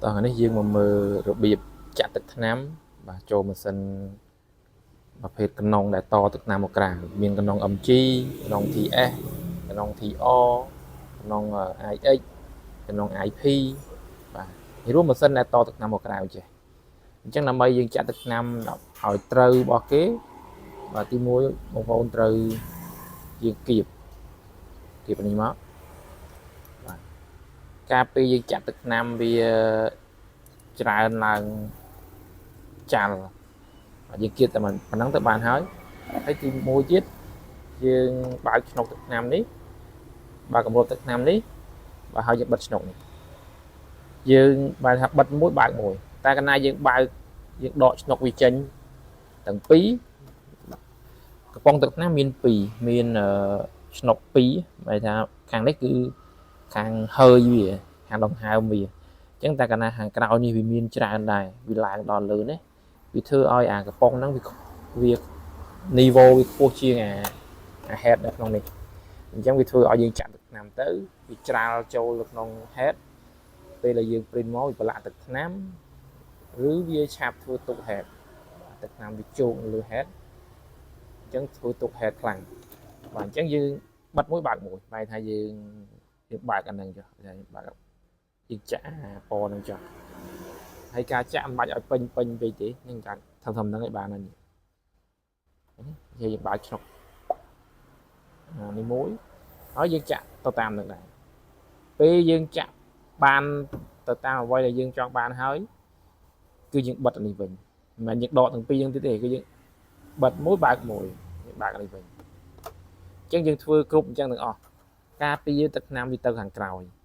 តោះនេះយើងមកមើលរបៀបចាក់ទឹកថ្នាំបាទចូលម៉ាស៊ីនប្រភេទកណុងដែលតទឹកថ្នាំមកក្រៅមានកណុង MG កណុង TS កណុង TR កណុង IX កណុង IP បាទនេះរួមម៉ាស៊ីនដែលតទឹកថ្នាំមកក្រៅចេះអញ្ចឹងដើម្បីយើងចាក់ទឹកថ្នាំឲ្យត្រូវរបស់គេបាទទី1បងប្អូនត្រូវយើងគៀបគៀបនេះមកបាទការពេលយើងចាក់ទឹកថ្នាំវាច្រើនឡើងចាល់បាទយើងគៀបតែប៉ុណ្ណឹងទៅបានហើយហើយទី1ទៀតយើងបើកឆ្នុកទឹកថ្នាំនេះបើកគម្របទឹកថ្នាំនេះបាទហើយយើងបិទឆ្នុកនេះយើងបែរថាបិទមួយបើកមួយតែកាលណាយើងបើកយើងដកឆ្នុកវាចេញទាំងពីរកំប៉ុងទឹកថ្នាំមាន2មានឆ្នុក2បែរថាខាងនេះគឺខាងហើយវាខាងដង្ហើមវាអញ្ចឹងតែកាលណាខាងក្រោយនេះវាមានច្រើនដែរវាឡើងដល់លើនេះវាធ្វើឲ្យអាកំប៉ុងហ្នឹងវាវា niveau វាខ្ពស់ជាងអាអា head នៅក្នុងនេះអញ្ចឹងវាធ្វើឲ្យយើងចាក់ទឹកថ្នាំទៅវាច្រាលចូលនៅក្នុង head ពេលដែលយើង print មកវាប្រឡាក់ទឹកថ្នាំឬវាឆាប់ធ្វើទុក head ទឹកថ្នាំវាជោកនៅលើ head អញ្ចឹងធ្វើទុក head ខ្លាំងបាទអញ្ចឹងយើងបិទមួយបើកមួយបែរថាយើងយើងបើកអាហ្នឹងចុះថាបើកយើងចាក់អាពណ៌ហ្នឹងចុះហើយការចាក់មិនបាច់ឲ្យពេញពេញពេកទេនឹងចាក់ធំធំហ្នឹងឲ្យបានហើយយើងបើកឆ្នុកនេះមួយហើយយើងចាក់ទៅតាមនឹងដែរពេលយើងចាក់បានទៅតាមអ្វីដែលយើងចង់បានហើយគឺយើងបិទអានេះវិញមិនមែនយើងដកទាំងពីរយើងទៀតទេគឺយើងបិទមួយបើកមួយយើងបើកអានេះវិញអញ្ចឹងយើងធ្វើគ្រប់អញ្ចឹងទាំងអស់ការពារទឹកថ្នាំវាទៅខាងក្រោយ។